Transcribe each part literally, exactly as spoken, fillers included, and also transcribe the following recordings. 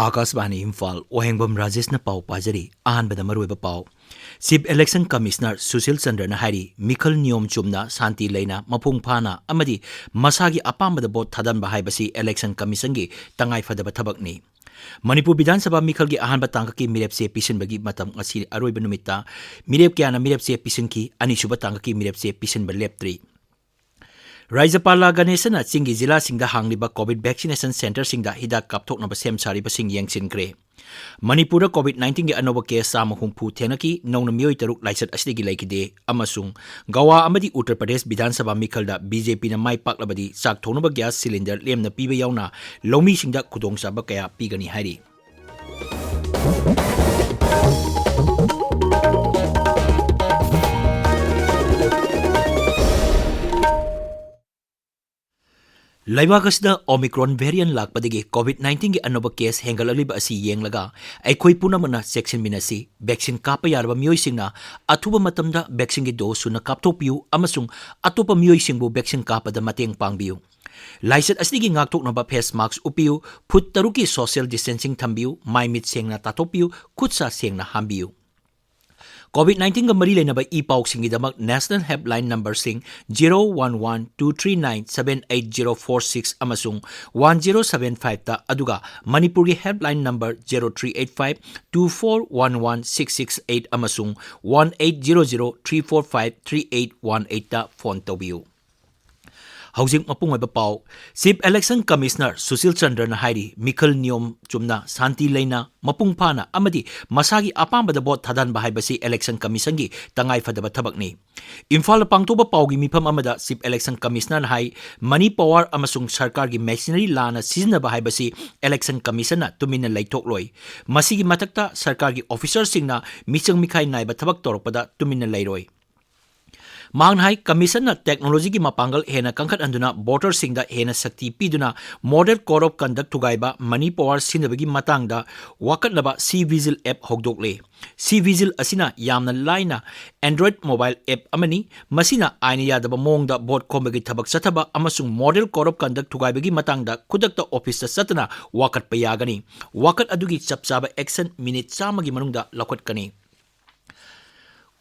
ꯑꯥꯀꯥꯁꯕꯥꯅꯤ ꯏꯝꯐꯥꯜ, ꯋꯥꯍꯦꯡꯕꯝ ꯔꯥꯖꯦꯁꯅ ꯄꯥꯎ ꯄꯥꯖꯔꯤ꯫ ꯑꯍꯥꯟꯕꯗ ꯃꯔꯨꯑꯣꯏꯕ ꯄꯥꯎ꯫ Chief Election Commissioner ꯁꯨꯁꯤꯜ ꯆꯟꯗ꯭ꯔꯅ ꯍꯥꯏꯔꯤ, ꯃꯤꯈꯜ ꯅꯤꯌꯣꯝ ꯆꯨꯝꯅ, ꯁꯥꯟꯇꯤ ꯂꯩꯅ, ꯃꯄꯨꯡ ꯐꯥꯅ ꯑꯃꯗꯤ ꯃꯁꯥꯒꯤ ꯑꯄꯥꯝꯕꯗ ꯚꯣꯠ ꯊꯥꯗꯟꯕ ꯍꯥꯏꯕꯁꯤ Election Commissionꯒꯤ ꯇꯉꯥꯏꯐꯗꯕ ꯊꯕꯛꯅꯤ꯫ ꯃꯅꯤꯄꯨꯔ ꯕꯤꯙꯥꯟ ꯁꯚꯥ ꯃꯤꯈꯜꯒꯤ ꯑꯍꯥꯟꯕ ꯇꯥꯡꯀꯛꯀꯤ ꯃꯤꯔꯦꯞꯆꯦ ꯄꯤꯁꯤꯟꯕꯒꯤ ꯃꯇꯝ ꯉꯁꯤ ꯑꯔꯣꯏꯕ ꯅꯨꯃꯤꯠꯇ ꯃꯤꯔꯦꯞ ꯀꯌꯥꯅ ꯃꯤꯔꯦꯞꯆꯦ ꯄꯤꯁꯤꯟꯈꯤ꯫ ꯑꯅꯤꯁꯨꯕ ꯇꯥꯡꯀꯛꯀꯤ ꯃꯤꯔꯦꯞꯆꯦ ꯄꯤꯁꯤꯟꯕ ꯂꯦꯞꯇ꯭ꯔꯤ꯫ ꯔꯥꯖ꯭ꯌꯄꯥꯂꯥ ꯒꯅꯦꯁꯟꯅ ꯆꯤꯡꯒꯤ ꯖꯤꯂꯥꯁꯤꯡꯗ ꯍꯥꯡꯂꯤꯕ COVID vaccination centreꯁꯤꯡꯗ ꯍꯤꯗꯥꯛ ꯀꯥꯞꯊꯣꯛꯅꯕ ꯁꯦꯝ ꯁꯥꯔꯤꯕꯁꯤꯡ ꯌꯦꯡꯁꯤꯟꯈ꯭ꯔꯦ꯫ ꯃꯅꯤꯄꯨꯔꯗ COVID nineteenꯒꯤ ꯑꯅꯧꯕ case ꯆꯥꯝꯃ ꯍꯨꯝꯐꯨ ꯊꯦꯡꯅꯈꯤ꯫ ꯅꯧꯅ ꯃꯤꯑꯣꯏ ꯇꯔꯨꯛ ꯂꯥꯏꯆꯠ ꯑꯁꯤꯗꯒꯤ ꯂꯩꯈꯤꯗꯦ꯫ ꯑꯃꯁꯨꯡ ꯒꯋꯥ ꯑꯃꯗꯤ ꯎꯠꯇꯔ ꯄ꯭ꯔꯗꯦꯁ ꯕꯤꯙꯥꯟ ꯁꯚꯥ ꯃꯤꯈꯜꯗ BJPꯅ ꯃꯥꯏ ꯄꯥꯛꯂꯕꯗꯤ ꯆꯥꯛ ꯊꯣꯡꯅꯕ gas cylinder ꯂꯦꯝꯅ ꯄꯤꯕ ꯌꯥꯎꯅ ꯂꯧꯃꯤꯁꯤꯡꯗ ꯈꯨꯗꯣꯡꯆꯥꯕ ꯀꯌꯥ ꯄꯤꯒꯅꯤ ꯍꯥꯏꯔꯤ꯫ ꯂꯩꯕꯥꯛ ꯑꯁꯤꯗ Omicron variant ꯂꯥꯛꯄꯗꯒꯤ COVID nineteenꯒꯤ ꯑꯅꯧꯕ case ꯍꯦꯟꯒꯠꯂꯛꯂꯤꯕ ꯑꯁꯤ ꯌꯦꯡꯂꯒ ꯑꯩꯈꯣꯏ ꯄꯨꯝꯅꯃꯛꯅ ꯆꯦꯛꯁꯤꯟꯃꯤꯟꯅꯁꯤ꯫ Vaccine ꯀꯥꯞꯄ ꯌꯥꯔꯕ ꯃꯤꯑꯣꯏꯁꯤꯡꯅ ꯑꯊꯨꯕ ꯃꯇꯝꯗ vaccineꯒꯤ dose ꯁꯨꯅ ꯀꯥꯞꯊꯣꯛꯄꯤꯌꯨ ꯑꯃꯁꯨꯡ ꯑꯇꯣꯞꯄ ꯃꯤꯑꯣꯏꯁꯤꯡꯕꯨ vaccine ꯀꯥꯞꯄꯗ ꯃꯇꯦꯡ ꯄꯥꯡꯕꯤꯌꯨ꯫ ꯂꯥꯏꯆꯠ ꯑꯁꯤꯗꯒꯤ ꯉꯥꯛꯊꯣꯛꯅꯕ face mask ꯎꯞꯄꯤꯌꯨ, ꯐꯨꯠ ꯇꯔꯨꯛꯀꯤ social distancing ꯊꯝꯕꯤꯌꯨ, ꯃꯥꯏ ꯃꯤꯠ ꯁꯦꯡꯅ ꯇꯥꯊꯣꯛꯄꯤꯌꯨ, ꯈꯨꯠ ꯁꯥ ꯁꯦꯡꯅ ꯍꯥꯝꯕꯤꯌꯨ꯫ COVID nineteenꯒ ꯃꯔꯤ ꯂꯩꯅꯕ E ꯄꯥꯎꯁꯤꯡꯒꯤꯗꯃꯛ national helpline numberꯁꯤꯡ zero one one two three nine seven eight zero four six ꯑꯃꯁꯨꯡ one zero seven fiveꯇ, ꯑꯗꯨꯒ ꯃꯅꯤꯄꯨꯔꯒꯤ helpline number zero three eight five two four one one six six eight ꯑꯃꯁꯨꯡ one eight zero zero three four five three eight one eightꯇ phone ꯇꯧꯕꯤꯌꯨ꯫ ꯍꯧꯖꯤꯛ ꯃꯄꯨꯡ ꯑꯣꯏꯕ ꯄꯥꯎ꯫ Chief Election Commissioner Sushil ꯆꯟꯗ꯭ꯔꯅ ꯍꯥꯏꯔꯤ, ꯃꯤꯈꯜ ꯅꯤꯌꯣꯝ ꯆꯨꯝꯅ, ꯁꯥꯟꯇꯤ ꯂꯩꯅ, ꯃꯄꯨꯡ ꯐꯥꯅ ꯑꯃꯗꯤ ꯃꯁꯥꯒꯤ ꯑꯄꯥꯝꯕꯗ ꯚꯣꯠ ꯊꯥꯗꯍꯟꯕ ꯍꯥꯏꯕꯁꯤ Election Commissionꯒꯤ ꯇꯉꯥꯏꯐꯗꯕ ꯊꯕꯛꯅꯤ꯫ ꯏꯝꯐꯥꯜꯗ ꯄꯥꯡꯊꯣꯛꯄ ꯄꯥꯎꯒꯤ ꯃꯤꯐꯝ ꯑꯃꯗ Chief Election Commissionerꯅ ꯍꯥꯏ, money power ꯑꯃꯁꯨꯡ ꯁꯔꯀꯥꯔꯒꯤ machinery ꯂꯥꯟꯅ ꯁꯤꯖꯤꯟꯅꯕ ꯍꯥꯏꯕꯁꯤ Election Commissionꯅ ꯇꯨꯃꯤꯟꯅ ꯂꯩꯊꯣꯛꯂꯣꯏ꯫ ꯃꯁꯤꯒꯤ ꯃꯊꯛꯇ ꯁꯔꯀꯥꯔꯒꯤ officerꯁꯤꯡꯅ ꯃꯤꯆꯪ ꯃꯤꯈꯥꯏ ꯅꯥꯏꯕ ꯊꯕꯛ ꯇꯧꯔꯛꯄꯗ ꯇꯨꯃꯤꯟꯅ ꯂꯩꯔꯣꯏ꯫ ꯃꯍꯥꯛꯅ ꯍꯥꯏ, ꯀꯃꯤꯁꯟꯅ ꯇꯦꯛꯅꯣꯂꯣꯖꯤꯒꯤ ꯃꯄꯥꯡꯒꯜ ꯍꯦꯟꯅ ꯀꯟꯈꯠꯍꯟꯗꯨꯅ ꯚꯣꯇꯔꯁꯤꯡꯗ ꯍꯦꯟꯅ ꯁꯛꯇꯤ ꯄꯤꯗꯨꯅ ꯃꯣꯗꯦꯜ ꯀꯣꯗ ꯑꯣꯐ ꯀꯟꯗꯛ ꯊꯨꯒꯥꯏꯕ ꯃꯅꯤ ꯄꯋꯥꯔ ꯁꯤꯖꯤꯟꯅꯕꯒꯤ ꯃꯇꯥꯡꯗ ꯋꯥꯀꯠꯅꯕ ꯁꯤ ꯚꯤꯖꯤꯜ ꯑꯦꯞ ꯍꯧꯗꯣꯛꯂꯦ꯫ ꯁꯤ ꯚꯤꯖꯤꯜ ꯑꯁꯤꯅ ꯌꯥꯝꯅ ꯂꯥꯏꯅ Android ꯃꯣꯕꯥꯏꯜ ꯑꯦꯞ ꯑꯃꯅꯤ꯫ ꯃꯁꯤꯅ ꯑꯥꯏꯟ ꯌꯥꯗꯕ ꯃꯑꯣꯡꯗ ꯚꯣꯠ ꯈꯣꯝꯕꯒꯤ ꯊꯕꯛ ꯆꯠꯊꯕ ꯑꯃꯁꯨꯡ ꯃꯣꯗꯦꯜ ꯀꯣꯗ ꯑꯣꯐ ꯀꯟꯗꯛ ꯊꯨꯒꯥꯏꯕꯒꯤ ꯃꯇꯥꯡꯗ ꯈꯨꯗꯛꯇ ꯑꯣꯐꯤꯁꯇ ꯆꯠꯇꯨꯅ ꯋꯥꯀꯠꯄ ꯌꯥꯒꯅꯤ꯫ ꯋꯥꯀꯠ ꯑꯗꯨꯒꯤ ꯆꯞ ꯆꯥꯕ ꯑꯦꯛꯁꯟ ꯃꯤꯅꯤꯠ ꯆꯥꯝꯃꯒꯤ ꯃꯅꯨꯡꯗ ꯂꯧꯈꯠꯀꯅꯤ꯫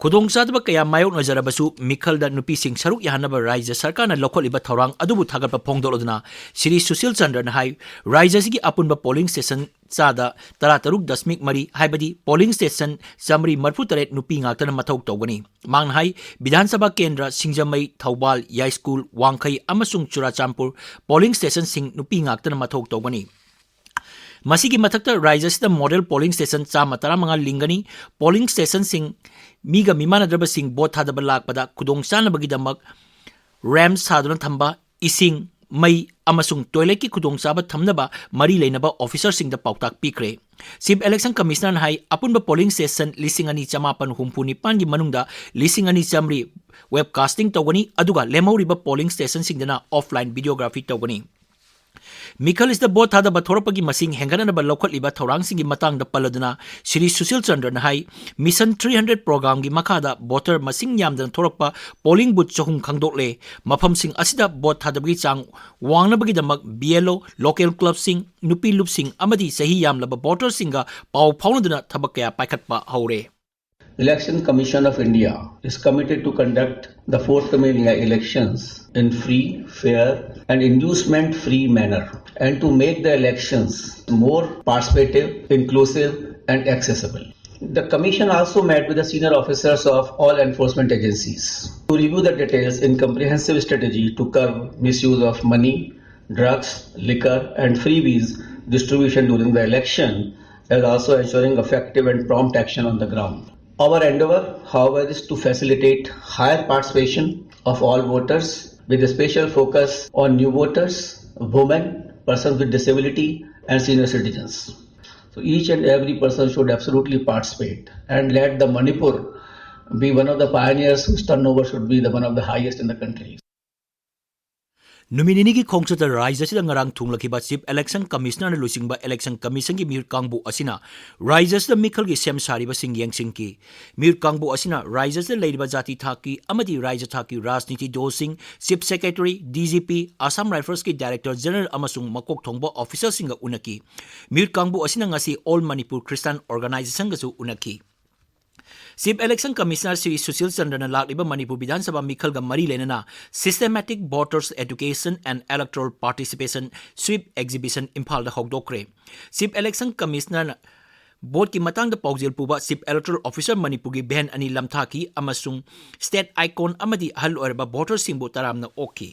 ꯈꯨꯗꯣꯡꯆꯥꯗꯕ ꯀꯌꯥ ꯃꯥꯌꯣꯛꯅꯖꯔꯕꯁꯨ ꯃꯤꯈꯜꯗ ꯅꯨꯄꯤꯁꯤꯡ ꯁꯔꯨꯛ ꯌꯥꯍꯟꯅꯕ ꯔꯥꯖ꯭ꯌ ꯁꯔꯀꯥꯔꯅ ꯂꯧꯈꯠꯂꯤꯕ ꯊꯧꯔꯥꯡ ꯑꯗꯨꯕꯨ ꯊꯥꯒꯠꯄ ꯐꯣꯡꯗꯣꯛꯂꯗꯨꯅ ꯁ꯭ꯔꯤ ꯁꯨꯁꯤꯜ ꯆꯟꯗ꯭ꯔꯅ ꯍꯥꯏ, ꯔꯥꯖ꯭ꯌ ꯑꯁꯤꯒꯤ ꯑꯄꯨꯟꯕ ꯄꯣꯂꯤꯡ ꯁ꯭ꯇꯦꯁꯟ ꯆꯥꯗ ꯇꯔꯥꯇꯔꯨꯛ ꯗꯁꯃꯤꯛ ꯃꯔꯤ, ꯍꯥꯏꯕꯗꯤ ꯄꯣꯂꯤꯡ ꯁ꯭ꯇꯦꯁꯟ ꯆꯥꯃꯔꯤ ꯃꯔꯤꯐꯨꯇꯔꯦꯠ ꯅꯨꯄꯤ ꯉꯥꯛꯇꯅ ꯃꯊꯧ ꯇꯧꯒꯅꯤ꯫ ꯃꯍꯥꯛꯅ ꯍꯥꯏ, ꯕꯤꯙꯥꯟ ꯁꯚꯥ ꯀꯦꯟꯗ꯭ꯔ ꯁꯤꯡꯖꯃꯩ, ꯊꯧꯕꯥꯜ, ꯌꯥꯏꯁ꯭ꯀꯨꯜ, ꯋꯥꯡꯈꯩ ꯑꯃꯁꯨꯡ ꯆꯨꯔꯥꯆꯥꯟꯄꯨꯔ ꯄꯣꯂꯤꯡ ꯁ꯭ꯇꯦꯁꯟꯁꯤꯡ ꯅꯨꯄꯤ ꯉꯥꯛꯇꯅ ꯃꯊꯧ ꯇꯧꯒꯅꯤ꯫ ꯃꯁꯤꯒꯤ ꯃꯊꯛꯇ ꯔꯥꯖ꯭ꯌ ꯑꯁꯤꯗ ꯃꯣꯗꯦꯜ ꯄꯣꯂꯤꯡ ꯁ꯭ꯇꯦꯁꯟ ꯆꯥꯝꯃ ꯇꯔꯥꯃꯉꯥ ꯂꯤꯡꯒꯅꯤ꯫ ꯄꯣꯂꯤꯡ ꯁ꯭ꯇꯦꯁꯟꯁꯤꯡ ꯃꯤꯒ ꯃꯤꯃꯥꯟꯅꯗ꯭ꯔꯕꯁꯤꯡ ꯚꯣꯠ ꯊꯥꯗꯕ ꯂꯥꯛꯄꯗ ꯈꯨꯗꯣꯡꯆꯥꯅꯕꯒꯤꯗꯃꯛ ꯔꯦꯝꯞ ꯁꯥꯗꯨꯅ ꯊꯝꯕ, ꯏꯁꯤꯡ, ꯃꯩ ꯑꯃꯁꯨꯡ ꯇꯣꯏꯂꯦꯠꯀꯤ ꯈꯨꯗꯣꯡꯆꯥꯕ ꯊꯝꯅꯕ ꯃꯔꯤ ꯂꯩꯅꯕ ꯑꯣꯐꯤꯁꯔꯁꯤꯡꯗ ꯄꯥꯎꯇꯥꯛ ꯄꯤꯈ꯭ꯔꯦ꯫ ꯆꯤꯐ ꯏꯂꯦꯛꯁꯟ ꯀꯃꯤꯁꯅꯔꯅ ꯍꯥꯏ, ꯑꯄꯨꯟꯕ ꯄꯣꯂꯤꯡ ꯁ꯭ꯇꯦꯁꯟ ꯂꯤꯁꯤꯡ ꯑꯅꯤ ꯆꯃꯥꯄꯟ ꯍꯨꯝꯐꯨ ꯅꯤꯄꯥꯟꯒꯤ ꯃꯅꯨꯡꯗ ꯂꯤꯁꯤꯡ ꯑꯅꯤ ꯆꯥꯃꯔꯤ ꯋꯦꯕ ꯀꯥꯁꯇꯤꯡ ꯇꯧꯒꯅꯤ, ꯑꯗꯨꯒ ꯂꯦꯝꯍꯧꯔꯤꯕ ꯄꯣꯂꯤꯡ ꯁ꯭ꯇꯦꯁꯟꯁꯤꯡꯗꯅ ꯑꯣꯐꯂꯥꯏꯟ ꯚꯤꯗꯤꯑꯣꯒ꯭ꯔꯥꯐꯤ ꯇꯧꯒꯅꯤ꯫ ꯃꯤꯈꯜ ꯑꯁꯤꯗ ꯚꯣꯠ ꯊꯥꯗꯕ ꯊꯣꯔꯛꯄꯒꯤ ꯃꯁꯤꯡ ꯍꯦꯟꯒꯠꯅꯅꯕ ꯂꯧꯈꯠꯂꯤꯕ ꯊꯧꯔꯥꯡꯁꯤꯡꯒꯤ ꯃꯇꯥꯡꯗ ꯄꯜꯂꯗꯨꯅ ꯁ꯭ꯔꯤ ꯁꯨꯁꯤꯜ ꯆꯟꯗ꯭ꯔꯅ ꯍꯥꯏ, ꯃꯤꯁꯟ ꯊ꯭ꯔꯤ ꯍꯟꯗ꯭ꯔꯦꯠ ꯄ꯭ꯔꯣꯒ꯭ꯔꯥꯝꯒꯤ ꯃꯈꯥꯗ ꯚꯣꯇꯔ ꯃꯁꯤꯡ ꯌꯥꯝꯗꯅ ꯊꯣꯔꯛꯄ ꯄꯣꯂꯤꯡ ꯕꯨꯊ ꯆꯍꯨꯝ ꯈꯪꯗꯣꯛꯂꯦ꯫ ꯃꯐꯝꯁꯤꯡ ꯑꯁꯤꯗ ꯚꯣꯠ ꯊꯥꯗꯕꯒꯤ ꯆꯥꯡ ꯋꯥꯡꯅꯕꯒꯤꯗꯃꯛ ꯕꯤ ꯑꯦꯜ ꯑꯣ, ꯂꯣꯀꯦꯜ ꯀ꯭ꯂꯕꯁꯤꯡ, ꯅꯨꯄꯤ ꯂꯨꯞꯁꯤꯡ ꯑꯃꯗꯤ ꯆꯍꯤ ꯌꯥꯝꯂꯕ ꯚꯣꯇꯔꯁꯤꯡꯒ ꯄꯥꯎ ꯐꯥꯎꯅꯗꯨꯅ ꯊꯕꯛ ꯀꯌꯥ ꯄꯥꯏꯈꯠꯄ ꯍꯧꯔꯦ꯫ Election Commission of India is committed to conduct the forthcoming ele- elections in free, fair, and inducement-free manner, and to make the elections more participative, inclusive, and accessible. The Commission also met with the senior officers of all enforcement agencies to review the details in comprehensive strategy to curb misuse of money, drugs, liquor, and freebies distribution during the election, as also ensuring effective and prompt action on the ground. Our endeavor, however, is to facilitate higher participation of all voters with a special focus on new voters, women, persons with disability, and senior citizens. So each and every person should absolutely participate and let the Manipur Be one of the pioneers whose turnover should be the one of the highest in the country. ꯅꯨꯃꯤꯠ ꯅꯤꯅꯤꯒꯤ ꯈꯣꯡꯆꯠꯇ ꯔꯥꯏꯖ꯭ꯌ ꯑꯁꯤꯗ ꯉꯔꯥꯡ ꯊꯨꯡꯂꯈꯤꯕ Chief Election Commissionerꯅ ꯂꯨꯆꯤꯡꯕ Election Commissionꯒꯤ ꯃꯤꯍꯨꯠ ꯀꯥꯡꯕꯨ ꯑꯁꯤꯅ ꯔꯥꯏꯖ꯭ꯌ ꯑꯁꯤꯗ ꯃꯤꯈꯜꯒꯤ ꯁꯦꯝ ꯁꯥꯔꯤꯕꯁꯤꯡ ꯌꯦꯡꯁꯤꯟꯈꯤ꯫ ꯃꯤꯍꯨꯠ ꯀꯥꯡꯕꯨ ꯑꯁꯤꯅ ꯔꯥꯏꯖ꯭ꯌ ꯑꯁꯤꯗ ꯂꯩꯔꯤꯕ ꯖꯥꯇꯤ ꯊꯥꯛꯀꯤ ꯑꯃꯗꯤ ꯔꯥꯏꯖ꯭ꯌ ꯊꯥꯛꯀꯤ ꯔꯥꯖꯅꯤꯇꯤ ꯗꯜꯁꯤꯡ, Chief Secretary, DGP, Assam Riflesꯀꯤ Director General ꯑꯃꯁꯨꯡ ꯃꯀꯣꯛ ꯊꯣꯡꯕ officerꯁꯤꯡꯒ ꯎꯅꯈꯤ꯫ ꯃꯤꯍꯨꯠ ꯀꯥꯡꯕꯨ ꯑꯁꯤꯅ ꯉꯁꯤ All Manipur Christian Organizationꯒꯁꯨ ꯎꯅꯈꯤ꯫ Chief Election Commissioner Shri Sushil ꯆꯟꯗ꯭ꯔꯅ ꯂꯥꯛꯂꯤꯕ ꯃꯅꯤꯄꯨꯔ ꯕꯤꯙꯥꯟ ꯁꯚꯥ ꯃꯤꯈꯜꯒ ꯃꯔꯤ ꯂꯩꯅꯅ Systematic Voters Education and Electoral Participation Sweep Exhibition ꯏꯝꯐꯥꯜꯗ ꯍꯧꯗꯣꯛꯈ꯭ꯔꯦ꯫ Chief Election Commissionerꯅ voteꯀꯤ ꯃꯇꯥꯡꯗ ꯄꯥꯎꯖꯦꯜ ꯄꯨꯕ Chief Electoral Officer ꯃꯅꯤꯄꯨꯔꯒꯤ ꯚꯦꯟ ꯑꯅꯤ ꯂꯝꯊꯥꯈꯤ ꯑꯃꯁꯨꯡ state icon ꯑꯃꯗꯤ ꯑꯍꯜ ꯑꯣꯏꯔꯕ voterꯁꯤꯡꯕꯨ ꯇꯔꯥꯝꯅ ꯑꯣꯛꯈꯤ꯫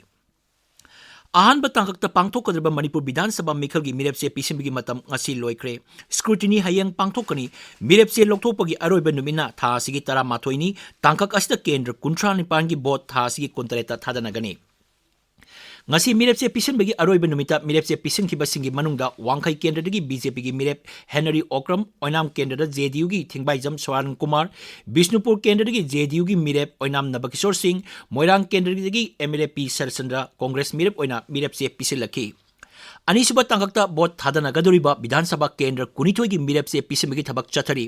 ꯑꯍꯥꯟꯕ ꯇꯥꯡꯀꯛꯇ ꯄꯥꯡꯊꯣꯛꯀꯗꯧꯔꯤꯕ ꯃꯅꯤꯄꯨꯔ ꯕꯤꯙꯥꯟ ꯁꯚꯥ ꯃꯤꯈꯜꯒꯤ ꯃꯤꯔꯦꯞ ꯆꯦ ꯄꯤꯁꯤꯟꯕꯒꯤ ꯃꯇꯝ ꯉꯁꯤ ꯂꯣꯏꯈ꯭ꯔꯦ꯫ Scrutiny ꯍꯌꯦꯡ ꯄꯥꯡꯊꯣꯛꯀꯅꯤ꯫ ꯃꯤꯔꯦꯞ ꯆꯦ ꯂꯧꯊꯣꯛꯄꯒꯤ ꯑꯔꯣꯏꯕ ꯅꯨꯃꯤꯠꯅ ꯊꯥ ꯑꯁꯤꯒꯤ ꯇꯔꯥꯃꯥꯊꯣꯏꯅꯤ꯫ ꯇꯥꯡꯀꯛ ꯑꯁꯤꯗ ꯀꯦꯟꯗ꯭ꯔ ꯀꯨꯟꯊ꯭ꯔꯥ ꯅꯤꯄꯥꯟꯒꯤ vote ꯊꯥ ꯑꯁꯤꯒꯤ ꯀꯨꯟꯇꯔꯦꯠꯇ ꯊꯥꯗꯅꯒꯅꯤ꯫ ꯉꯁꯤ ꯃꯤꯔꯦꯞ ꯆꯦ ꯄꯤꯁꯤꯟꯕꯒꯤ ꯑꯔꯣꯏꯕ ꯅꯨꯃꯤꯠꯇ ꯃꯤꯔꯦꯞ ꯆꯦ ꯄꯤꯁꯤꯟꯈꯤꯕꯁꯤꯡꯒꯤ ꯃꯅꯨꯡꯗ ꯋꯥꯡꯈꯩ ꯀꯦꯟꯗ꯭ꯔꯗꯒꯤ BJPꯒꯤ ꯃꯤꯔꯦꯞ ꯍꯦꯅꯔꯤ ꯑꯣꯀ꯭ꯔꯝ, ꯑꯣꯏꯅꯥꯝ ꯀꯦꯟꯗ꯭ꯔꯗ JDUꯒꯤ ꯊꯤꯡꯕꯥꯏꯖꯝ ꯁꯣꯔꯥꯟ ꯀꯨꯃꯥꯔ, ꯕꯤꯁꯅꯨꯄꯨꯔ ꯀꯦꯟꯗ꯭ꯔꯗꯒꯤ JDUꯒꯤ ꯃꯤꯔꯦꯞ ꯑꯣꯏꯅꯥꯝ ꯅꯕꯀꯤꯁꯣꯔ ꯁꯤꯡ, ꯃꯣꯏꯔꯥꯡ ꯀꯦꯟꯗ꯭ꯔꯗꯒꯤ MLA ꯄꯤ ꯁꯔꯆꯟꯗ꯭ꯔ, ꯀꯣꯡꯒ꯭ꯔꯦꯁ ꯃꯤꯔꯦꯞ ꯑꯣꯏꯅ ꯃꯤꯔꯦꯞ ꯆꯦ ꯄꯤꯁꯤꯜꯂꯛꯈꯤ꯫ ꯑꯅꯤꯁꯨꯕ ꯇꯥꯡꯀꯛꯇ vote ꯊꯥꯗꯅꯒꯗꯧꯔꯤꯕ ꯕꯤꯙꯥꯟ ꯁꯚꯥ ꯀꯦꯟꯗ꯭ꯔ ꯀꯨꯟꯅꯤꯊꯣꯏꯒꯤ ꯃꯤꯔꯦꯞ ꯆꯦ ꯄꯤꯁꯤꯟꯕꯒꯤ ꯊꯕꯛ ꯆꯠꯊꯔꯤ꯫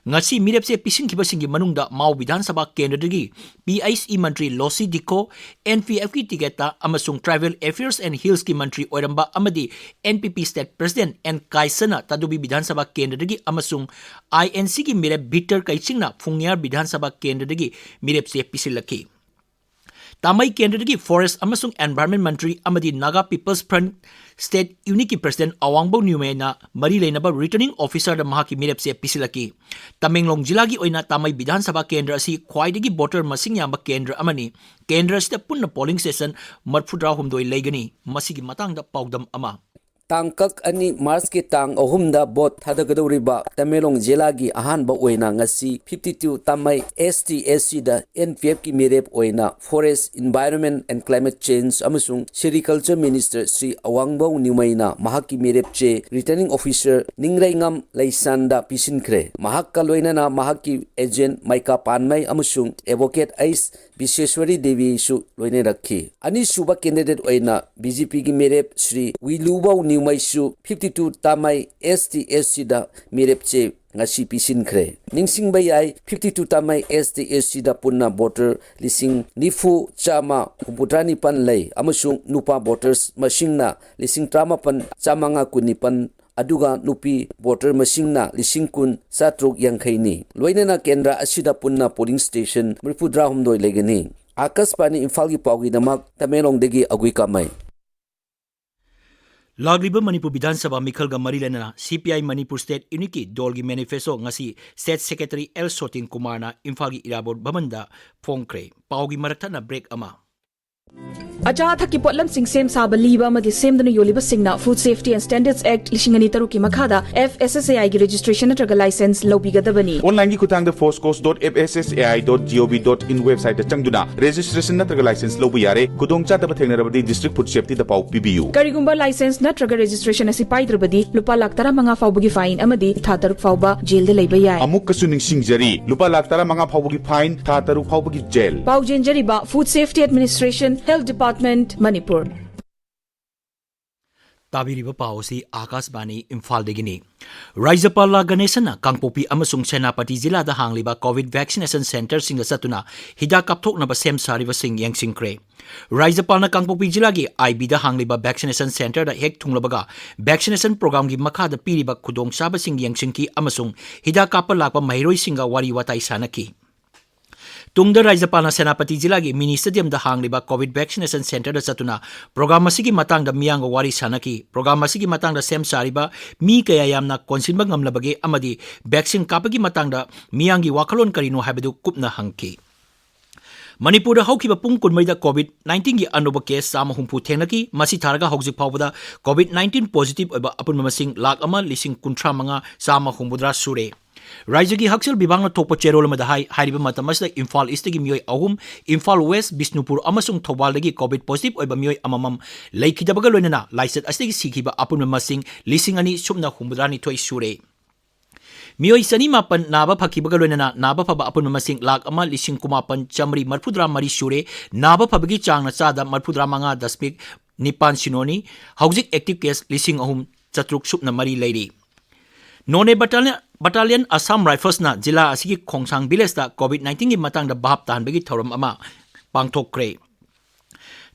ꯉꯁꯤ ꯃꯤꯔꯦꯞ ꯆꯦ ꯄꯤꯁꯤꯟꯈꯤꯕꯁꯤꯡꯒꯤ ꯃꯅꯨꯡꯗ ꯃꯥꯎ ꯕꯤꯙꯥꯟ ꯁꯚꯥ ꯀꯦꯟꯗ꯭ꯔꯗꯒꯤ PIC ꯃꯟꯇ꯭ꯔꯤ ꯂꯣꯁꯤ ꯗꯤꯈꯣ, NPFꯀꯤ ꯇꯤꯀꯦꯠꯇ ꯑꯃꯁꯨꯡ Tribal Affairs and Hillsꯀꯤ ꯃꯟꯇ꯭ꯔꯤ ꯑꯣꯏꯔꯝꯕ ꯑꯃꯗꯤ NPP state president N ꯀꯥꯏꯁꯅ Tadubi ꯕꯤꯙꯥꯟ ꯁꯚꯥ ꯀꯦꯟꯗ꯭ꯔꯗꯒꯤ ꯑꯃꯁꯨꯡ INCꯒꯤ ꯃꯤꯔꯦꯞ ꯚꯤꯛꯇꯔ ꯀꯩꯁꯤꯡꯅ ꯐꯨꯡꯌꯥꯔ ꯕꯤꯙꯥꯟ ꯁꯚꯥ ꯀꯦꯟꯗ꯭ꯔꯗꯒꯤ ꯃꯤꯔꯦꯞ ꯆꯦ ꯄꯤꯁꯤꯜꯂꯛꯈꯤ꯫ ꯇꯥꯃꯩ ꯀꯦꯟꯗ꯭ꯔꯗꯒꯤ Forest ꯑꯃꯁꯨꯡ Environment ꯃꯟꯇ꯭ꯔꯤ ꯑꯃꯗꯤ Naga People's Front state unitꯀꯤ president ꯑꯋꯥꯡꯕꯧ ꯅ꯭ꯌꯨꯃꯦꯅ ꯃꯔꯤ ꯂꯩꯅꯕ returning officerꯗ ꯃꯍꯥꯛꯀꯤ ꯃꯤꯔꯦꯞ ꯆꯦ ꯄꯤꯁꯤꯜꯂꯛꯈꯤ꯫ ꯇꯃꯦꯡꯂꯣꯡ ꯖꯤꯂꯥꯒꯤ ꯑꯣꯏꯅ ꯇꯥꯃꯩ ꯕꯤꯙꯥꯟ ꯁꯚꯥ ꯀꯦꯟꯗ꯭ꯔ ꯑꯁꯤ ꯈ꯭ꯋꯥꯏꯗꯒꯤ voter ꯃꯁꯤꯡ ꯌꯥꯝꯕ ꯀꯦꯟꯗ꯭ꯔ ꯑꯃꯅꯤ꯫ ꯀꯦꯟꯗ꯭ꯔ ꯑꯁꯤꯗ ꯄꯨꯟꯅ polling station ꯃꯔꯤꯐꯨꯇꯔꯥꯍꯨꯝꯗꯣꯏ ꯂꯩꯒꯅꯤ꯫ ꯃꯁꯤꯒꯤ ꯃꯇꯥꯡꯗ ꯄꯥꯎꯗꯝ ꯑꯃ꯫ ꯇꯥꯡꯀꯛ ꯑꯅꯤ, ꯃꯥꯔꯆꯀꯤ ꯇꯥꯡ ꯑꯍꯨꯝꯗ ꯚꯣꯠ ꯊꯥꯗꯒꯗꯧꯔꯤꯕ ꯇꯃꯦꯡꯂꯣꯡ ꯖꯤꯂꯥꯒꯤ ꯑꯍꯥꯟꯕ ꯑꯣꯏꯅ ꯉꯁꯤ fifty two ꯇꯥꯃꯩ S T S Cꯗ N P Fꯀꯤ ꯃꯤꯔꯦꯞ ꯑꯣꯏꯅ Forest, Environment and Climate Change ꯑꯃꯁꯨꯡ Sericulture Minister ꯁ꯭ꯔꯤ ꯑꯋꯥꯡꯕꯧ ꯅ꯭ꯌꯨꯃꯩꯅ ꯃꯍꯥꯛꯀꯤ ꯃꯤꯔꯦꯞ ꯆꯦ Returning Officer ꯅꯤꯡꯔꯩꯉꯝ ꯂꯩꯁꯥꯟꯗ ꯄꯤꯁꯤꯟꯈ꯭ꯔꯦ꯫ ꯃꯍꯥꯛꯀ ꯂꯣꯏꯅꯅ ꯃꯍꯥꯛꯀꯤ agent ꯃꯩꯀꯥ ꯄꯥꯟꯃꯩ ꯑꯃꯁꯨꯡ advocate ꯑꯩꯁ ꯕꯤꯁꯦꯁ꯭ꯋꯔꯤ ꯗꯦꯕꯤꯁꯨ ꯂꯣꯏꯅꯔꯛꯈꯤ꯫ ꯑꯅꯤꯁꯨꯕ candidate ꯑꯣꯏꯅ B J Pꯒꯤ ꯃꯤꯔꯦꯞ Shri ꯋꯤꯂꯨꯕꯧ ꯅ꯭ꯌꯨꯃꯩꯁꯨ fifty two ꯇꯥꯃꯩ S T S Cꯗ ꯃꯤꯔꯦꯞ ꯆꯦ ꯉꯁꯤ ꯄꯤꯁꯤꯟꯈ꯭ꯔꯦ꯫ ꯅꯤꯡꯁꯤꯡꯕ ꯌꯥꯏ, fifty two ꯇꯥꯃꯩ S T S Cꯗ ꯄꯨꯟꯅ voter ꯂꯤꯁꯤꯡ ꯅꯤꯐꯨ ꯆꯥꯝꯃ ꯍꯨꯝꯐꯨꯇꯔꯥ ꯅꯤꯄꯥꯟ ꯂꯩ ꯑꯃꯁꯨꯡ ꯅꯨꯄꯥ voters ꯃꯁꯤꯡꯅ ꯂꯤꯁꯤꯡ ꯇꯔꯥꯃꯥꯄꯟ ꯆꯥꯝꯃꯉꯥ ꯀꯨꯟꯅꯤꯄꯥꯟ, ꯑꯗꯨꯒ ꯅꯨꯄꯤ voter ꯃꯁꯤꯡꯅ ꯂꯤꯁꯤꯡ ꯀꯨꯟ ꯆꯥꯇ꯭ꯔꯨꯛ ꯌꯥꯡꯈꯩꯅꯤ꯫ ꯂꯣꯏꯅꯅ ꯀꯦꯟꯗ꯭ꯔ ꯑꯁꯤꯗ ꯄꯨꯟꯅ polling station ꯃꯔꯤꯐꯨꯇꯔꯥꯍꯨꯝꯗꯣꯏ ꯂꯩꯒꯅꯤ꯫ ꯑꯥꯀꯥꯁꯕꯥꯅꯤ ꯏꯝꯐꯥꯜꯒꯤ ꯄꯥꯎꯒꯤꯗꯃꯛ ꯇꯃꯦꯡꯂꯣꯡꯗꯒꯤ ꯑꯒꯨꯏ ꯀꯥꯃꯩ꯫ ꯂꯥꯛꯂꯤꯕ ꯃꯅꯤꯄꯨꯔ ꯕꯤꯙꯥꯟ ꯁꯚꯥ ꯃꯤꯈꯜꯒ ꯃꯔꯤ ꯂꯩꯅꯅ C P I Manipur state unitꯀꯤ ꯗꯣꯜꯒꯤ manifesto ꯉꯁꯤ state secretary L ꯁꯣꯇꯤꯟ ꯀꯨꯃꯥꯔꯅ ꯏꯝꯐꯥꯜꯒꯤ ꯏꯔꯥꯕꯣꯠ ꯚꯕꯟꯗ ꯐꯣꯡꯈ꯭ꯔꯦ꯫ ꯄꯥꯎꯒꯤ ꯃꯔꯛ ꯊꯠꯅ break ꯑꯃ꯫ ꯑꯆꯥ ꯑꯊꯛꯀꯤ ꯄꯣꯠꯂꯝꯁꯤꯡ ꯁꯦꯝ ꯁꯥꯕ, ꯂꯤꯕ ꯑꯃꯗꯤ ꯁꯦꯝꯗꯨꯅ ꯌꯣꯜꯂꯤꯕꯁꯤꯡꯅ Food Safety and Standards Act ꯂꯤꯁꯤꯡ ꯑꯅꯤ ꯇꯔꯨꯛꯀꯤ ꯃꯈꯥꯗ F S S A Iꯒꯤ registration ꯅꯠꯇ꯭ꯔꯒ license ꯂꯧꯕꯤꯒꯗꯕꯅꯤ꯫ Onlineꯒꯤ ꯈꯨꯠꯊꯥꯡꯗ foscos dot F S S A I dot gov dot in websiteꯇ ꯆꯪꯗꯨꯅ registration ꯅꯠꯇ꯭ꯔꯒ license ꯂꯧꯕ ꯌꯥꯔꯦ꯫ ꯈꯨꯗꯣꯡꯆꯥꯗꯕ ꯊꯦꯡꯅꯔꯕꯗꯤ district food safetyꯗ ꯄꯥꯎ ꯄꯤꯕꯤꯌꯨ꯫ ꯀꯔꯤꯒꯨꯝꯕ license ꯅꯠꯇ꯭ꯔꯒ registration ꯑꯁꯤ ꯄꯥꯏꯗ꯭ꯔꯕꯗꯤ ꯂꯨꯄꯥ ꯂꯥꯈ ꯇꯔꯥꯃꯉꯥ ꯐꯥꯎꯕꯒꯤ fine ꯑꯃꯗꯤ ꯊꯥ ꯇꯔꯨꯛ ꯐꯥꯎꯕ jailꯗ ꯂꯩꯕ ꯌꯥꯏ꯫ ꯑꯃꯨꯛꯀꯁꯨ ꯅꯤꯡꯁꯤꯡꯖꯔꯤ, ꯂꯨꯄꯥ ꯂꯥꯈ ꯇꯔꯥꯃꯉꯥ ꯐꯥꯎꯕꯒꯤ fine, ꯊꯥ ꯇꯔꯨꯛ ꯐꯥꯎꯕꯒꯤ jail꯫ ꯄꯥꯎ ꯆꯦꯟꯖꯔꯤꯕ Food Safety Administration, Health Department, Manipur. ꯇꯥꯕꯤꯔꯤꯕ ꯄꯥꯎ ꯑꯁꯤ ꯑꯥꯀꯥꯁꯕꯥꯅꯤ ꯏꯝꯐꯥꯜꯗꯒꯤꯅꯤ꯫ ꯔꯥꯖ꯭ꯌꯄꯥꯂꯥ ꯒꯅꯦꯁꯟꯅ ꯀꯥꯡꯄꯣꯛꯄꯤ ꯑꯃꯁꯨꯡ ꯁꯦꯅꯥꯄꯇꯤ ꯖꯤꯂꯥꯗ ꯍꯥꯡꯂꯤꯕ COVID vaccination centreꯁꯤꯡꯗ ꯆꯠꯇꯨꯅ ꯍꯤꯗꯥꯛ ꯀꯥꯞꯊꯣꯛꯅꯕ ꯁꯦꯝ ꯁꯥꯔꯤꯕꯁꯤꯡ ꯌꯦꯡꯁꯤꯟꯈ꯭ꯔꯦ꯫ ꯔꯥꯖ꯭ꯌꯄꯥꯜꯅ ꯀꯥꯡꯄꯣꯛꯄꯤ ꯖꯤꯂꯥꯒꯤ ꯑꯥꯏꯕꯤꯗ ꯍꯥꯡꯂꯤꯕ vaccination centreꯗ ꯍꯦꯛ ꯊꯨꯡꯂꯕꯒ vaccination programꯒꯤ ꯃꯈꯥꯗ ꯄꯤꯔꯤꯕ ꯈꯨꯗꯣꯡꯆꯥꯕꯁꯤꯡ ꯌꯦꯡꯁꯤꯟꯈꯤ ꯑꯃꯁꯨꯡ ꯍꯤꯗꯥꯛ ꯀꯥꯞꯄ ꯂꯥꯛꯄ ꯃꯍꯩꯔꯣꯏꯁꯤꯡꯒ ꯋꯥꯔꯤ ꯋꯥꯇꯥꯏ ꯁꯥꯟꯅꯈꯤ꯫ ꯇꯨꯡꯗ ꯔꯥꯖ꯭ꯌꯄꯥꯜꯅ ꯁꯦꯅꯥꯄꯇꯤ ꯖꯤꯂꯥꯒꯤ mini stadiumꯗ ꯍꯥꯡꯂꯤꯕ COVID vaccination centreꯗ ꯆꯠꯇꯨꯅ program ꯑꯁꯤꯒꯤ ꯃꯇꯥꯡꯗ ꯃꯤꯌꯥꯝꯒ ꯋꯥꯔꯤ ꯁꯥꯟꯅꯈꯤ꯫ Program ꯑꯁꯤꯒꯤ ꯃꯇꯥꯡꯗ ꯁꯦꯝ ꯁꯥꯔꯤꯕ ꯃꯤ ꯀꯌꯥ ꯌꯥꯝꯅ ꯀꯣꯟꯁꯤꯟꯕ ꯉꯝꯂꯕꯒꯦ ꯑꯃꯗꯤ vaccine ꯀꯥꯞꯄꯒꯤ ꯃꯇꯥꯡꯗ ꯃꯤꯌꯥꯝꯒꯤ ꯋꯥꯈꯜꯂꯣꯟ ꯀꯔꯤꯅꯣ ꯍꯥꯏꯕꯗꯨ ꯀꯨꯞꯅ ꯍꯪꯈꯤ꯫ ꯃꯅꯤꯄꯨꯔꯗ ꯍꯧꯈꯤꯕ ꯄꯨꯡ ꯀꯨꯟꯃꯔꯤꯗ COVID nineteen ꯒꯤ ꯑꯅꯧꯕ case ꯆꯥꯝꯃ ꯍꯨꯝꯐꯨ ꯊꯦꯡꯅꯈꯤ꯫ ꯃꯁꯤ ꯊꯥꯔꯒ ꯍꯧꯖꯤꯛ ꯐꯥꯎꯕꯗ COVID nineteen positive ꯑꯣꯏꯕ ꯑꯄꯨꯟꯕ ꯃꯁꯤꯡ ꯂꯥꯈ ꯑꯃ ꯂꯤꯁꯤꯡ ꯀꯨꯟꯊ꯭ꯔꯥ ꯃꯉꯥ ꯆꯥꯝꯃ ꯍꯨꯝꯐꯨꯇꯔꯥ ꯁꯨꯔꯦ꯫ ꯔꯥꯖ꯭ꯌꯒꯤ ꯍꯛꯁꯦꯜ ꯕꯤꯚꯥꯒꯅ ꯊꯣꯛꯄ ꯆꯦꯔꯣꯜ ꯑꯃꯗ ꯍꯥꯏ, ꯍꯥꯏꯔꯤꯕ ꯃꯇꯝ ꯑꯁꯤꯗ ꯏꯝꯐꯥꯜ ꯏꯁꯇꯒꯤ ꯃꯤꯑꯣꯏ ꯑꯍꯨꯝ, ꯏꯝꯐꯥꯜ ꯋꯦꯁ, ꯕꯤꯁꯅꯨꯄꯨꯔ ꯑꯃꯁꯨꯡ ꯊꯧꯕꯥꯜꯗꯒꯤ COVID positive ꯑꯣꯏꯕ ꯃꯤꯑꯣꯏ ꯑꯃꯃꯝ ꯂꯩꯈꯤꯗꯕꯒ ꯂꯣꯏꯅꯅ ꯂꯥꯏꯆꯠ ꯑꯁꯤꯗꯒꯤ ꯁꯤꯈꯤꯕ ꯑꯄꯨꯟꯕ ꯃꯁꯤꯡ ꯂꯤꯁꯤꯡ ꯑꯅꯤ ꯁꯨꯞꯅ ꯍꯨꯝꯐꯨꯇꯔꯥꯅꯤꯊꯣꯏ ꯁꯨꯔꯦ꯫ ꯃꯤꯑꯣꯏ ꯆꯅꯤ ꯃꯥꯄꯟ ꯅꯥꯕ ꯐꯈꯤꯕꯒ ꯂꯣꯏꯅꯅ ꯅꯥꯕ ꯐꯕ ꯑꯄꯨꯟꯕ ꯃꯁꯤꯡ ꯂꯥꯈ ꯑꯃ ꯂꯤꯁꯤꯡ ꯀꯨꯟꯃꯥꯄꯟ ꯆꯥꯃꯔꯤ ꯃꯔꯤꯐꯨꯇꯔꯥ ꯃꯔꯤ ꯁꯨꯔꯦ꯫ ꯅꯥꯕ ꯐꯕꯒꯤ ꯆꯥꯡꯅ ꯆꯥꯗ ꯃꯔꯤꯐꯨꯇꯔꯥ ꯃꯉꯥ ꯗꯁꯃꯤꯛ ꯅꯤꯄꯥꯟ ꯁꯤꯅꯣꯅꯤ꯫ ꯍꯧꯖꯤꯛ active case ꯂꯤꯁꯤꯡ ꯑꯍꯨꯝ ꯆꯥꯇ꯭ꯔꯨꯛ ꯁꯨꯞꯅ ꯃꯔꯤ ꯂꯩꯔꯤ꯫ ꯅꯣꯅꯦ Battalion, Battalion Assam Riflesꯅ ꯖꯤꯂꯥ ꯑꯁꯤꯒꯤ ꯈꯣꯡꯁꯥꯡ villageꯇ COVID nineteen ꯒꯤ ꯃꯇꯥꯡꯗ ꯚꯥꯞ ꯇꯥꯍꯟꯕꯒꯤ ꯊꯧꯔꯝ ꯑꯃ ꯄꯥꯡꯊꯣꯛꯈ꯭ꯔꯦ꯫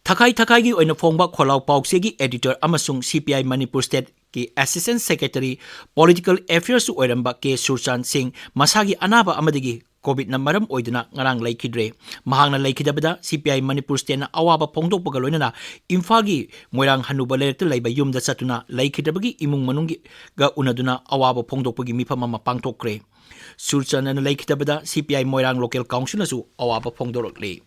ꯊꯈꯥꯏ ꯊꯈꯥꯏꯒꯤ ꯑꯣꯏꯅ ꯐꯣꯡꯕ ꯈꯣꯜꯂꯥꯎ ꯄꯥꯎꯆꯦꯒꯤ editor ꯑꯃꯁꯨꯡ CPI Manipur stateꯀꯤ assistant secretary, political affairsꯁꯨ ꯑꯣꯏꯔꯝꯕ ꯀꯦ ꯁꯨꯔꯆꯥꯟ ꯁꯤꯡ ꯃꯁꯥꯒꯤ ꯑꯅꯥꯕ ꯑꯃꯗꯒꯤ COVIDꯅ ꯃꯔꯝ ꯑꯣꯏꯗꯨꯅ ꯉꯔꯥꯡ ꯂꯩꯈꯤꯗ꯭ꯔꯦ꯫ ꯃꯍꯥꯛꯅ ꯂꯩꯈꯤꯗꯕꯗ CPI ꯃꯅꯤꯄꯨꯔ stateꯅ ꯑꯋꯥꯕ ꯐꯣꯡꯗꯣꯛꯄꯒ ꯂꯣꯏꯅꯅ ꯏꯝꯐꯥꯜꯒꯤ ꯃꯣꯏꯔꯥꯡ ꯍꯅꯨꯕ ꯂꯩꯔꯛꯇ ꯂꯩꯕ ꯌꯨꯝꯗ ꯆꯠꯇꯨꯅ ꯂꯩꯈꯤꯗ꯭ꯔꯕꯒꯤ ꯏꯃꯨꯡ ꯃꯅꯨꯡꯒꯤꯒ ꯎꯅꯗꯨꯅ ꯑꯋꯥꯕ ꯐꯣꯡꯗꯣꯛꯄꯒꯤ ꯃꯤꯐꯝ ꯑꯃ ꯄꯥꯡꯊꯣꯛꯈ꯭ꯔꯦ꯫ ꯁꯨꯔꯆꯥꯟꯅ ꯂꯩꯈꯤꯗꯕꯗ CPI ꯃꯣꯏꯔꯥꯡ local councilꯅꯁꯨ ꯑꯋꯥꯕ ꯐꯣꯡꯗꯣꯔꯛꯂꯤ꯫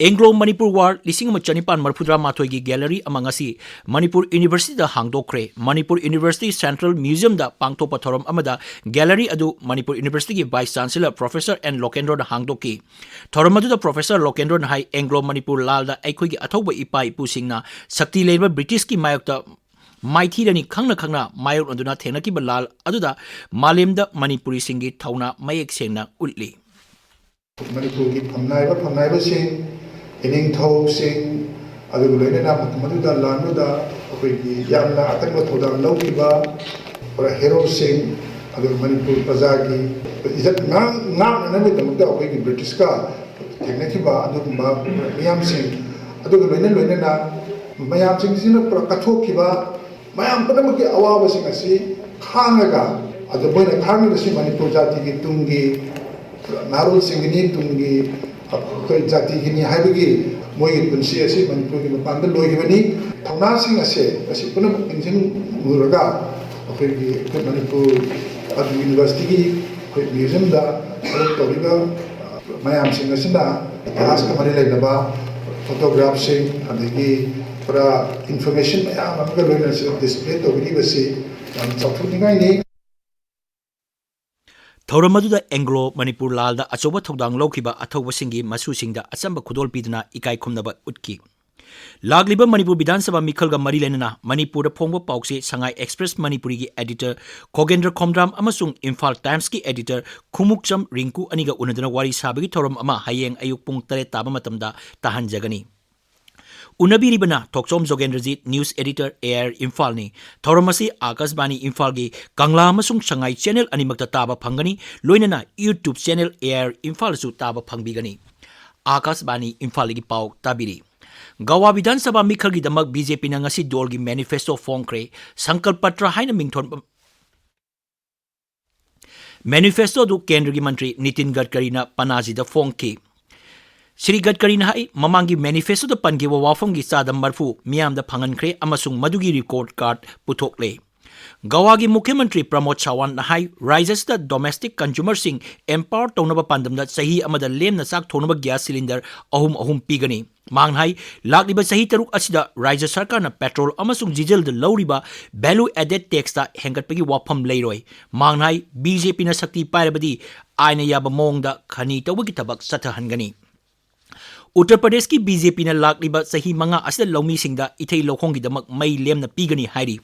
Anglo Manipur War ꯂꯤꯁꯤꯡ ꯑꯃ ꯆꯅꯤꯄꯥꯟ ꯃꯔꯤꯐꯨꯇꯔꯥ ꯃꯥꯊꯣꯏꯒꯤ gallery ꯑꯃ ꯉꯁꯤ ꯃꯅꯤꯄꯨꯔ Universityꯗ ꯍꯥꯡꯗꯣꯛꯈ꯭ꯔꯦ꯫ ꯃꯅꯤꯄꯨꯔ University Central Museumꯗ ꯄꯥꯡꯊꯣꯛꯄ ꯊꯧꯔꯝ ꯑꯃꯗ gallery ꯑꯗꯨ Manipur Universityꯒꯤ Vice Chancellor Professor N ꯂꯣꯀꯦꯟꯗ꯭ꯔꯣꯅ ꯍꯥꯡꯗꯣꯛꯈꯤ꯫ ꯊꯧꯔꯝ ꯑꯗꯨꯗ Professor ꯂꯣꯀꯦꯟꯗ꯭ꯔꯣꯅ ꯍꯥꯏ, Anglo Manipur ꯂꯥꯜꯗ ꯑꯩꯈꯣꯏꯒꯤ ꯑꯊꯧꯕ ꯏꯄꯥ ꯏꯄꯨꯁꯤꯡꯅ ꯁꯛꯇꯤ ꯂꯩꯔꯕ Britishꯀꯤ ꯃꯥꯌꯣꯛꯇ ꯃꯥꯏꯊꯤꯔꯅꯤ ꯈꯪꯅ ꯈꯪꯅ ꯃꯥꯌꯣꯛꯅꯗꯨꯅ ꯊꯦꯡꯅꯈꯤꯕ ꯂꯥꯜ ꯑꯗꯨꯗ ꯃꯥꯂꯦꯝꯗ ꯃꯅꯤꯄꯨꯔꯤꯁꯤꯡꯒꯤ ꯊꯧꯅꯥ ꯃꯌꯦꯛ ꯁꯦꯡꯅ ꯎꯠꯂꯤ꯫ ꯃꯅꯤꯄꯨꯔꯒꯤ ꯐꯝꯅꯥꯏꯕ ꯐꯝꯅꯥꯏꯕꯁꯤꯡ, ꯏꯅꯤꯡꯊꯧꯁꯤꯡ, ꯑꯗꯨꯒ ꯂꯣꯏꯅꯅ ꯃꯇꯝ ꯑꯗꯨꯗ ꯂꯥꯟꯗꯨꯗ ꯑꯩꯈꯣꯏꯒꯤ ꯌꯥꯝꯅ ꯑꯀꯟꯕ ꯊꯧꯗꯥꯡ ꯂꯧꯈꯤꯕ ꯄꯨꯔꯥ heroꯁꯤꯡ, ꯑꯗꯨꯒ ꯃꯅꯤꯄꯨꯔ ꯄ꯭ꯔꯖꯥꯒꯤ ꯏꯖꯠ ꯉꯥꯛ-, ꯉꯥꯛꯅꯅꯕꯒꯤꯗꯃꯛꯇ ꯑꯩꯈꯣꯏꯒꯤ Britishꯀ ꯊꯦꯡꯅꯈꯤꯕ ꯑꯗꯨꯒꯨꯝꯕ ꯃꯤꯌꯥꯝꯁꯤꯡ, ꯑꯗꯨꯒ ꯂꯣꯏꯅ ꯂꯣꯏꯅꯅ ꯃꯌꯥꯝꯁꯤꯡꯁꯤꯅ ꯄꯨꯔꯥ ꯀꯠꯊꯣꯛꯈꯤꯕ ꯃꯌꯥꯝ ꯄꯨꯝꯅꯃꯛꯀꯤ ꯑꯋꯥꯕꯁꯤꯡ ꯑꯁꯤ ꯈꯥꯡꯉꯒ, ꯑꯗꯨ ꯃꯣꯏꯅ ꯈꯥꯡꯉꯤꯕꯁꯤ ꯃꯅꯤꯄꯨꯔ ꯖꯥꯇꯤꯒꯤ ꯇꯨꯡꯒꯤ ꯅꯍꯥꯔꯣꯜꯁꯤꯡꯒꯤꯅꯤ, ꯇꯨꯡꯒꯤ ꯑꯩꯈꯣꯏ ꯖꯥꯇꯤꯒꯤꯅꯤ ꯍꯥꯏꯕꯒꯤ ꯃꯣꯏꯒꯤ ꯄꯨꯟꯁꯤ ꯑꯁꯤ ꯃꯅꯤꯄꯨꯔꯒꯤ ꯃꯄꯥꯟꯗ ꯂꯣꯏꯈꯤꯕꯅꯤ꯫ ꯊꯧꯅꯥꯁꯤꯡ ꯑꯁꯦ ꯉꯁꯤ ꯄꯨꯝꯅꯃꯛ ꯅꯤꯡꯁꯤꯡꯂꯨꯔꯒ ꯑꯩꯈꯣꯏꯒꯤ, ꯑꯩꯈꯣꯏ ꯃꯅꯤꯄꯨꯔ Universityꯒꯤ ꯑꯩꯈꯣꯏ museumꯗ ꯊꯕꯛ ꯇꯧꯔꯤꯕ ꯃꯌꯥꯝꯁꯤꯡ ꯑꯁꯤꯅ ꯏꯇꯤꯍꯥꯁꯀ ꯃꯔꯤ ꯂꯩꯅꯕ ꯐꯣꯇꯣꯒ꯭ꯔꯥꯐꯁꯤꯡ, ꯑꯗꯒꯤ ꯄꯨꯔꯥ ꯏꯟꯐꯣꯔꯃꯦꯁꯟ ꯃꯌꯥꯝ ꯑꯃꯒ ꯂꯣꯏꯅꯅ ꯁꯤꯗ ꯗꯤꯁꯄ꯭ꯂꯦ ꯇꯧꯕꯤꯔꯤꯕꯁꯤ ꯌꯥꯝ ꯆꯥꯎꯊꯣꯛꯅꯤꯡꯉꯥꯏꯅꯤ꯫ ꯊꯧꯔꯝ ꯑꯗꯨꯗ ꯑꯦꯡꯒ꯭ꯂꯣ ꯃꯅꯤꯄꯨꯔ ꯂꯥꯜꯗ ꯑꯆꯧꯕ ꯊꯧꯗꯥꯡ ꯂꯧꯈꯤꯕ ꯑꯊꯧꯕꯁꯤꯡꯒꯤ ꯃꯁꯨꯁꯤꯡꯗ ꯑꯆꯝꯕ ꯈꯨꯗꯣꯜ ꯄꯤꯗꯨꯅ ꯏꯀꯥꯏ ꯈꯨꯝꯅꯕ ꯎꯠꯈꯤ꯫ ꯂꯥꯛꯂꯤꯕ ꯃꯅꯤꯄꯨꯔ ꯕꯤꯙꯥꯟ ꯁꯚꯥ ꯃꯤꯈꯜꯒ ꯃꯔꯤ ꯂꯩꯅꯅ ꯃꯅꯤꯄꯨꯔꯗ ꯐꯣꯡꯕ ꯄꯥꯎꯆꯦ ꯁꯉꯥꯏ ꯑꯦꯛꯁꯄ꯭ꯔꯦꯁ ꯃꯅꯤꯄꯨꯔꯤꯒꯤ ꯑꯦꯗꯤꯇꯔ ꯈꯣꯒꯦꯟꯗ꯭ꯔ ꯈꯣꯝꯗ꯭ꯔꯥꯝ ꯑꯃꯁꯨꯡ ꯏꯝꯐꯥꯜ ꯇꯥꯏꯝꯁꯀꯤ ꯑꯦꯗꯤꯇꯔ ꯈꯨꯃꯨꯛꯆꯝ ꯔꯤꯡꯀꯨ ꯑꯅꯤꯒ ꯎꯅꯗꯨꯅ ꯋꯥꯔꯤ ꯁꯥꯕꯒꯤ ꯊꯧꯔꯝ ꯑꯃ ꯍꯌꯦꯡ ꯑꯌꯨꯛ ꯄꯨꯡ ꯇꯔꯦꯠ ꯇꯥꯕ ꯃꯇꯝꯗ ꯇꯥꯍꯟꯖꯒꯅꯤ꯫ ꯎꯅꯕꯤꯔꯤꯕꯅ Thokchom Jogendrajit, news editor, A I R ꯏꯝꯐꯥꯜꯅꯤ꯫ ꯊꯧꯔꯝ ꯑꯁꯤ ꯑꯥꯀꯥꯁꯕꯥꯅꯤ ꯏꯝꯐꯥꯜꯒꯤ ꯀꯪꯂꯥ ꯑꯃꯁꯨꯡ ꯁꯉꯥꯏ ꯆꯦꯅꯦꯜ ꯑꯅꯤꯃꯛꯇ ꯇꯥꯕ ꯐꯪꯒꯅꯤ, ꯂꯣꯏꯅꯅ YouTube channel A I R ꯏꯝꯐꯥꯜꯗꯁꯨ ꯇꯥꯕ ꯐꯪꯕꯤꯒꯅꯤ꯫ ꯑꯥꯀꯥꯁꯕꯥꯅꯤ ꯏꯝꯐꯥꯜꯗꯒꯤ ꯄꯥꯎ ꯇꯥꯕꯤꯔꯤ꯫ ꯒꯋꯥ ꯕꯤꯙꯥꯟ ꯁꯚꯥ ꯃꯤꯈꯜꯒꯤꯗꯃꯛ ꯕꯤ ꯖꯦ ꯄꯤꯅ ꯉꯁꯤ ꯗꯣꯜꯒꯤ ꯃꯦꯅꯤꯐꯦꯁꯇꯣ ꯐꯣꯡꯈ꯭ꯔꯦ꯫ ꯁꯪꯀꯜꯄ ꯄꯇ꯭ꯔ ꯍꯥꯏꯅ ꯃꯤꯡꯊꯣꯟꯕ ꯃꯦꯅꯤꯐꯦꯁꯇꯣ ꯑꯗꯨ ꯀꯦꯟꯗ꯭ꯔꯒꯤ ꯃꯟꯇ꯭ꯔꯤ ꯅꯤꯇꯤꯟ ꯒꯗꯀꯔꯤꯅ ꯄꯅꯥꯖꯤꯗ ꯐꯣꯡꯈꯤ꯫ ꯁ꯭ꯔꯤ ꯒꯗꯀꯔꯤꯅ ꯍꯥꯏ, ꯃꯃꯥꯡꯒꯤ ꯃꯦꯅꯤꯐꯦꯁꯇꯣꯗ ꯄꯟꯈꯤꯕ ꯋꯥꯐꯝꯒꯤ ꯆꯥꯗ ꯃꯔꯐꯨ ꯃꯤꯌꯥꯝꯗ ꯐꯪꯍꯟꯈ꯭ꯔꯦ ꯑꯃꯁꯨꯡ ꯃꯗꯨꯒꯤ ꯔꯤꯀꯣꯔꯗ ꯀꯥꯔꯗ ꯄꯨꯊꯣꯛꯂꯦ꯫ ꯒꯋꯥꯒꯤ ꯃꯨꯈ꯭ꯌ ꯃꯟꯇ꯭ꯔꯤ ꯄ꯭ꯔꯃꯣꯗ ꯁꯥꯋꯟꯠꯅ ꯍꯥꯏ, ꯔꯥꯏꯖ꯭ꯌꯁꯤꯗ ꯗꯣꯃꯦꯁꯇꯤꯛ ꯀꯟꯖꯨꯃꯔꯁꯤꯡ ꯑꯦꯝꯄꯥꯋꯔ ꯇꯧꯅꯕ ꯄꯥꯟꯗꯝꯗ ꯆꯍꯤ ꯑꯃꯗ ꯂꯦꯝꯅ ꯆꯥꯛ ꯊꯣꯡꯅꯕ ꯒ꯭ꯌꯥꯁ ꯁꯤꯂꯤꯟꯗꯔ ꯑꯍꯨꯝ ꯑꯍꯨꯝ ꯄꯤꯒꯅꯤ꯫ ꯃꯍꯥꯛꯅ ꯍꯥꯏ, ꯂꯥꯛꯂꯤꯕ ꯆꯍꯤ ꯇꯔꯨꯛ ꯑꯁꯤꯗ ꯔꯥꯏꯖ꯭ꯌ ꯁꯔꯀꯥꯔꯅ ꯄꯦꯇ꯭ꯔꯣꯜ ꯑꯃꯁꯨꯡ ꯗꯤꯖꯜꯗ ꯂꯧꯔꯤꯕ ꯚꯦꯂꯨ ꯑꯦꯗꯦꯗ ꯇꯦꯛꯁꯇ ꯍꯦꯟꯒꯠꯄꯒꯤ ꯋꯥꯐꯝ ꯂꯩꯔꯣꯏ꯫ ꯃꯍꯥꯛꯅ ꯍꯥꯏ, ꯕꯤ ꯖꯦ ꯄꯤꯅ ꯁꯛꯇꯤ ꯄꯥꯏꯔꯕꯗꯤ ꯑꯥꯏꯟꯅ ꯌꯥꯕ ꯃꯑꯣꯡꯗ ꯈꯅꯤ ꯇꯧꯕꯒꯤ ꯊꯕꯛ ꯆꯠꯊꯍꯟꯒꯅꯤ꯫ ꯎꯠꯇꯔ ꯄ꯭ꯔꯗꯦꯁꯀꯤ ꯕꯤ ꯖꯦ ꯄꯤꯅ ꯂꯥꯛꯂꯤꯕ ꯆꯍꯤ ꯃꯉꯥ ꯑꯁꯤꯗ ꯂꯧꯃꯤꯁꯤꯡꯗ ꯏꯊꯩ ꯂꯧꯈꯣꯡꯒꯤꯗꯃꯛ ꯃꯩ ꯂꯦꯝꯅ ꯄꯤꯒꯅꯤ ꯍꯥꯏꯔꯤ꯫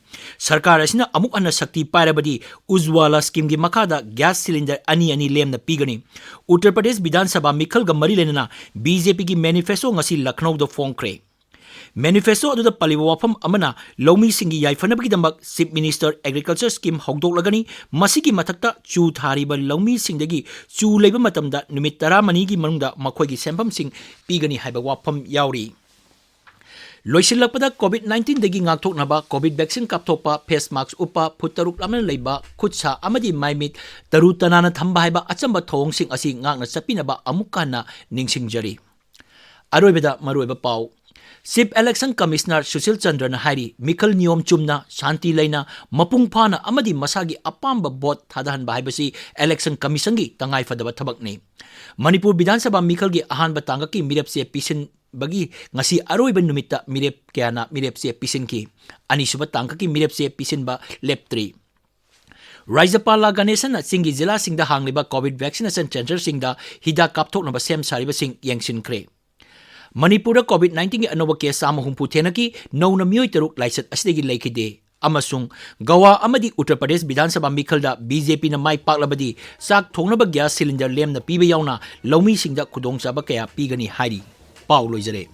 ꯁꯔꯀꯥꯔ ꯑꯁꯤꯅ ꯑꯃꯨꯛ ꯍꯟꯅ ꯁꯛꯇꯤ ꯄꯥꯏꯔꯕꯗꯤ ꯎꯖ꯭ꯋꯥꯂꯥ ꯁ꯭ꯀꯤꯝꯒꯤ ꯃꯈꯥꯗ ꯒ꯭ꯌꯥꯁ ꯁꯤꯂꯤꯟꯗꯔ ꯑꯅꯤ ꯑꯅꯤ ꯂꯦꯝꯅ ꯄꯤꯒꯅꯤ꯫ ꯎꯠꯇꯔ ꯄ꯭ꯔꯗꯦꯁ ꯕꯤꯙꯥꯟ ꯁꯚꯥ ꯃꯤꯈꯜꯒ ꯃꯔꯤ ꯂꯩꯅꯅ ꯕꯤ ꯖꯦ ꯄꯤꯒꯤ ꯃꯦꯅꯤꯐꯦꯁꯇꯣ ꯉꯁꯤ ꯂꯈꯅꯧꯗ ꯐꯣꯡꯈ꯭ꯔꯦ꯫ ꯃꯦꯅꯤꯐꯦꯁꯇꯣ ꯑꯗꯨꯗ ꯄꯜꯂꯤꯕ ꯋꯥꯐꯝ ꯑꯃꯅ ꯂꯧꯃꯤꯁꯤꯡꯒꯤ ꯌꯥꯏꯐꯅꯕꯒꯤꯗꯃꯛ ꯆꯤꯐ ꯃꯤꯅꯤꯁꯇꯔ ꯑꯦꯒ꯭ꯔꯤꯀꯜꯆꯔ ꯁ꯭ꯀꯤꯝ ꯍꯧꯗꯣꯛꯂꯒꯅꯤ꯫ ꯃꯁꯤꯒꯤ ꯃꯊꯛꯇ ꯆꯨ ꯊꯥꯔꯤꯕ ꯂꯧꯃꯤꯁꯤꯡꯗꯒꯤ ꯆꯨ ꯂꯩꯕ ꯃꯇꯝꯗ ꯅꯨꯃꯤꯠ ꯇꯔꯥꯃꯔꯤꯒꯤ ꯃꯅꯨꯡꯗ ꯃꯈꯣꯏꯒꯤ ꯁꯦꯟꯐꯝꯁꯤꯡ ꯄꯤꯒꯅꯤ ꯍꯥꯏꯕ ꯋꯥꯐꯝ ꯌꯥꯎꯔꯤ꯫ ꯂꯣꯏꯁꯤꯜꯂꯛꯄꯗ, ꯀꯣꯚꯤꯗ ꯅꯥꯏꯟꯇꯤꯟꯗꯒꯤ ꯉꯥꯛꯊꯣꯛꯅꯕ ꯀꯣꯚꯤꯗ ꯚꯦꯛꯁꯤꯟ ꯀꯥꯞꯊꯣꯛꯄ, ꯐꯦꯁ ꯃꯥꯛꯁ ꯎꯞꯄ, ꯐꯨꯠ ꯇꯔꯨꯛ ꯂꯥꯞꯅ ꯂꯩꯕ, ꯈꯨꯠ ꯁꯥ ꯑꯃꯗꯤ ꯃꯥꯏꯃꯤꯠ ꯇꯔꯨ ꯇꯅꯥꯟꯅ ꯊꯝꯕ ꯍꯥꯏꯕ ꯑꯆꯝꯕ ꯊꯧꯑꯣꯡꯁꯤꯡ ꯑꯁꯤ ꯉꯥꯛꯅ ꯆꯠꯄꯤꯅꯕ ꯑꯃꯨꯛꯀ ꯍꯟꯅ ꯅꯤꯡꯁꯤꯡꯖꯔꯤ꯫ ꯑꯔꯣꯏꯕꯗ ꯃꯔꯨꯑꯣꯏꯕ ꯄꯥꯎ꯫ Chief Election Commissioner ꯁꯨꯁꯤꯜ ꯆꯟꯗ꯭ꯔꯅ ꯍꯥꯏꯔꯤ, ꯃꯤꯈꯜ ꯅꯤꯌꯣꯝ ꯆꯨꯝꯅ, ꯁꯥꯟꯇꯤ ꯂꯩꯅ, ꯃꯄꯨꯡ ꯐꯥꯅ ꯑꯃꯗꯤ ꯃꯁꯥꯒꯤ ꯑꯄꯥꯝꯕ ꯚꯣꯠ ꯊꯥꯗꯍꯟꯕ ꯍꯥꯏꯕꯁꯤ Election Commissionꯒꯤ ꯇꯉꯥꯏꯐꯗꯕ ꯊꯕꯛꯅꯤ꯫ ꯃꯅꯤꯄꯨꯔ ꯕꯤꯙꯥꯟ ꯁꯚꯥ ꯃꯤꯈꯜꯒꯤ ꯑꯍꯥꯟꯕ ꯇꯥꯡꯀꯛꯀꯤ ꯃꯤꯔꯦꯞ ꯆꯦ ꯄꯤꯁꯤꯟꯕꯒꯤ ꯉꯁꯤ ꯑꯔꯣꯏꯕ ꯅꯨꯃꯤꯠꯇ ꯃꯤꯔꯦꯞ ꯀꯌꯥꯅ ꯃꯤꯔꯦꯞ ꯆꯦ ꯄꯤꯁꯤꯟꯈꯤ꯫ ꯑꯅꯤꯁꯨꯕ ꯇꯥꯡꯀꯛꯀꯤ ꯃꯤꯔꯦꯞ ꯆꯦ ꯄꯤꯁꯤꯟꯕ ꯂꯦꯞꯇ꯭ꯔꯤ꯫ ꯔꯥꯖ꯭ꯌꯄꯥꯂꯥ ꯒꯅꯦꯁꯟꯅ ꯆꯤꯡꯒꯤ ꯖꯤꯂꯥꯁꯤꯡꯗ ꯍꯥꯡꯂꯤꯕ COVID vaccination centreꯁꯤꯡꯗ ꯍꯤꯗꯥꯛ ꯀꯥꯞꯊꯣꯛꯅꯕ ꯁꯦꯝ ꯁꯥꯔꯤꯕꯁꯤꯡ ꯌꯦꯡꯁꯤꯟꯈ꯭ꯔꯦ꯫ ꯃꯅꯤꯄꯨꯔꯗ COVID nineteenꯒꯤ ꯑꯅꯧꯕ case ꯆꯥꯝꯃ ꯍꯨꯝꯐꯨ ꯊꯦꯡꯅꯈꯤ, ꯅꯧꯅ ꯃꯤꯑꯣꯏ ꯇꯔꯨꯛ ꯂꯥꯏꯆꯠ ꯑꯁꯤꯗꯒꯤ ꯂꯩꯈꯤꯗꯦ꯫ ꯑꯃꯁꯨꯡ ꯒꯋꯥ ꯑꯃꯗꯤ ꯎꯠꯇꯔ ꯄ꯭ꯔꯗꯦꯁ ꯕꯤꯙꯥꯟ ꯁꯚꯥ ꯃꯤꯈꯜꯗ BJPꯅ ꯃꯥꯏ ꯄꯥꯛꯂꯕꯗꯤ ꯆꯥꯛ ꯊꯣꯡꯅꯕ gas cylinder ꯂꯦꯝꯅ ꯄꯤꯕ ꯌꯥꯎꯅ ꯂꯧꯃꯤꯁꯤꯡꯗ ꯈꯨꯗꯣꯡꯆꯥꯕ ꯀꯌꯥ ꯄꯤꯒꯅꯤ ꯍꯥꯏꯔꯤ꯫ ꯄꯥꯎ ꯂꯣꯏꯖꯔꯦ꯫